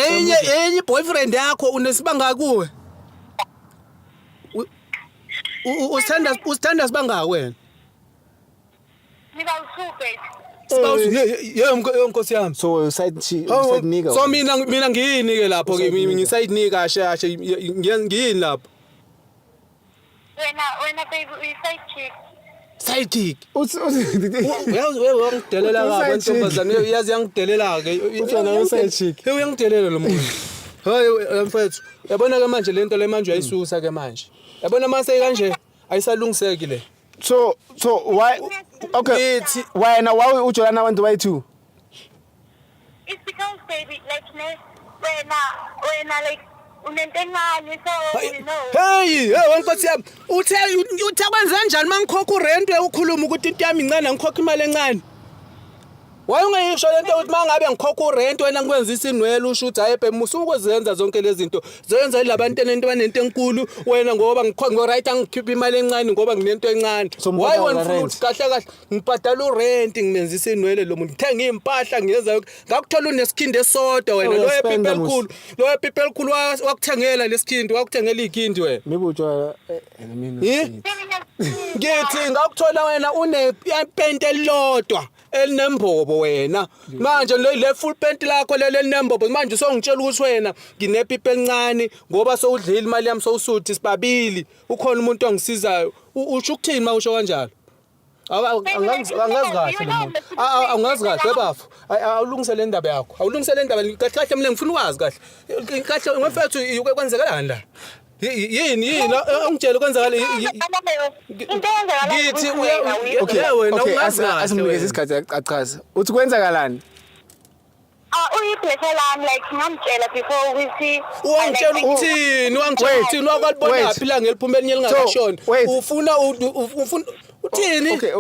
Enye boyfriend yakho unesibanga kuwe. Usithanda sibanga wena. Niba u-two, babe. Ye nkosi yami. So side chick, side nigga. So mina ngiyini ke lapho ke? Ngiside nigga kahle kahle, ngiyini lapho? Wena baby, uyi-side chick. Side chick. Uthi uthi Uyazi wewe, wangidelela kabi. Uside chick. Ntombazane, yazi yangidelela ke. Uthi wena uside chick. Hey, uyangidelela lo muntu. Hayi mfethu, yabona ke manje lento le manje uyayisusa ke manje. Yabona mase kanje ayisalungiseki le. So why, okay, Ngithi wena, why ujola nabantu bayi-two? It's because, baby, like ne, wena like unento encane, so. Hey, hey wenkosi yami. Uthe kwenze kanjani mangikhokha urent, ukhuluma ukuthi into yami incane, ngikhokha imali encane? Why ungayisho lento ukuthi mangabe ngikhokha urent wena ngikwenzisa inwele, usho ukuthi hayi babe, musukuzenza zonke lezi zinto. Zenza labantu enento banento enkulu wena, ngoba ngikhokha ngo right, angikhipha imali encane ngoba nginento encane. So Why mbhadala wena ufuna rent? ukuthi kahle kahle ngibhadala urent, ngimenzisa inwele lo muntu, ngithenga impahla, ngiyenza yonke. Ngakuthola unesikhindi esodwa wena. Oh, Lo uyaspenda epipa mos. elikhulu, lo epipa elikhulu wakuthengela lesikhindi, wakuthengela ikhindi wena. Maybe ujola mina. Eh? Ngithi ngakuthola wena unepenti elilodwa elinembobo wena. Manje le full pant lakho leli elinembobo, manje songitshela ukuthi wena nginepipa elincane ngoba sowudlile imali yami, sowusuthi sibabili, ukhona umuntu ongisizayo. Usho ukuthini uma usho kanjalo? Angazi kahle lo muntu. Angazi kahle bafo. Awulungise le ndaba yakho. Awulungise le ndaba kahle kahle, mina ngifuna ukwazi kahle. Kahle ngofethu, kwenzekalani la? Yini ongitshela kwenzakala? Into eyenzakala Ngithi ukuthi wena Okay, Yeah, wena okay, ungazi kahle asimnikeze wena. isikhathi achaze. Uthi kwenzakalani? Ah, uyiblesser lami, like ngamtshela before ukuthi Wangitshela ukuthini? Wangitshela Wait, ukuthini? Wakwalibona wait. phi ilanga eliphuma elinye lingakashoni? Wait. Ufuna uthini? Okay.